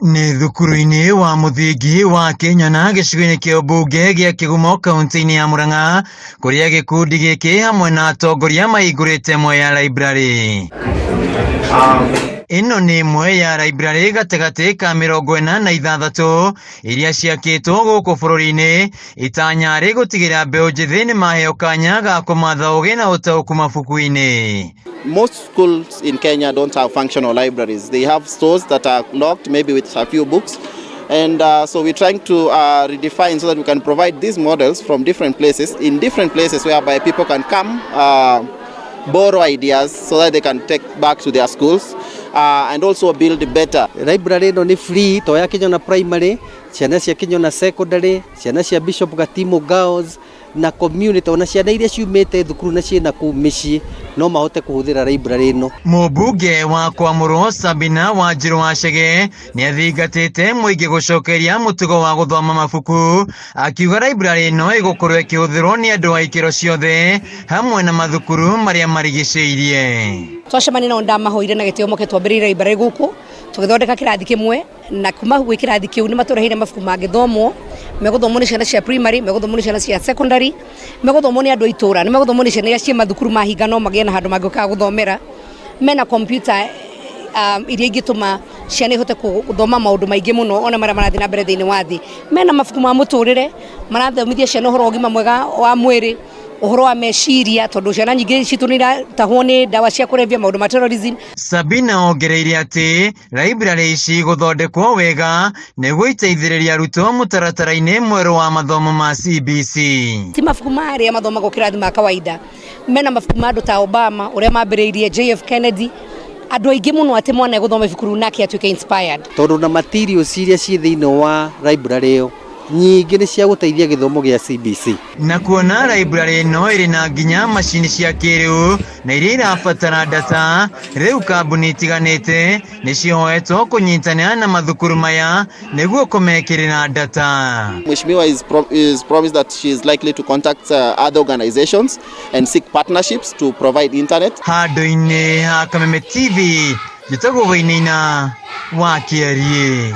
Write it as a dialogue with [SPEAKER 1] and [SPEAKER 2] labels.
[SPEAKER 1] Nĩ thukuru-inĩ wa mũthingi wa Kĩnyona gĩcigo-inĩ kĩa ũmbunge gĩa Kĩgumo kaunti-inĩ ya Murang'a kũrĩa gĩkundi gĩkĩ hamwe na atongoria mahingũrĩte ĩmwe ya library. Ĩno nĩ ĩmwe ya library gatagatĩ ka 46 iria ciakĩtwo gũkũ bũrũri-inĩ itanya rĩgũtigĩrĩra mbeũ njĩthĩ nĩ maheo kanya ga kũmatha ũgĩ na ũtaũku mabuku-inĩ.
[SPEAKER 2] Most schools in Kenya don't have functional libraries. They have stores that are locked, maybe with a few books. And so we're trying to redefine so that we can provide these models from different places, in different places whereby people can come, borrow ideas so that they can take back to their schools and also build better.
[SPEAKER 3] Library ĩno nĩ free to ya Kĩnyona Primary, ciana cia Kĩnyona Secondary, ciana cia Bishop Gatimo Girls na community, ona ciana iria ciumĩte thukuru na ciĩna kũu mĩciĩ no mahote kũhũthĩra library ĩno.
[SPEAKER 1] Mũmbunge wa Kwamũrwo Sabina Wanjiru wa Chege nĩ athingatĩte mũingĩ gũcokeria mũtugo wa gũthoma mabuku, akiuga library ĩno ĩgũkorwo ĩkĩhũthĩrwo nĩ andũ a ikĩro ciothe hamwe na mathukuru marĩa marigicĩirie.
[SPEAKER 4] Twacemania nao ndamahoire na gĩtĩo moke twambĩrĩire library gũkũ, tũgĩthondeka kĩrathi kĩmwe, na kuma gwĩ kĩrathi kĩu nĩ matũreheire mabuku mangĩthomwo, megũthomwo nĩ ciana cia primary, megũthomwo nĩ ciana cia secondary, megũthomwo nĩ andũ a itũra, nĩ megũthomwo nĩ ciana iria ciĩ mathukuru mahinga no magĩe na handũ mangĩũkaga gũthomera. Mena computer iria ingĩtũma ciana ihote gũthoma maũndũ maingĩ mũno ona marĩa marathiĩ na mbere thĩinĩ wa thĩ. Mena mabuku ma mũtũrĩre marathomithia ciana ũhoro wa ũgima mwega wa mwĩrĩ, ũhoro wa meciria, tondũ ciana nyingĩ citũ nĩ iratahwo nĩ ndawa cia kũrebia, maũndũ ma terrorism.
[SPEAKER 1] Sabina ongereire atĩ library ici gũthondekwo wega nĩguo iteithĩrĩria arutwo mũtaratara-inĩ mwerũ wa mathomo ma CBC.
[SPEAKER 4] Ti mabuku marĩa mathomagwo kĩrathi ma kawaida, mena mabuku ma andũ ta Obama ũrĩa mambĩrĩirie, JF Kennedy, andũ aingĩ mũno atĩ mwana egũthoma ibuku rĩu nake atuĩke inspired.
[SPEAKER 3] Tondũ na materials iria ciĩ thĩinĩ wa library ĩyo nyingĩ nĩ cia gũteithia gĩthomo gĩa CBC.
[SPEAKER 1] Na kuona library ĩno ĩrĩ na nginya macini cia kĩrĩu na iria irabatara data, rĩu kambuni itiganĩte nĩ cihoetwo kũnyitanĩra na mathukuru maya nĩguo kũmekĩrĩra data.
[SPEAKER 2] Mheshimiwa is promised that she is likely to contact other organizations and seek partnerships to provide internet.
[SPEAKER 1] Handũ-inĩ ha Kameme TV, njĩtagwo Wainaina wa Kĩariĩ.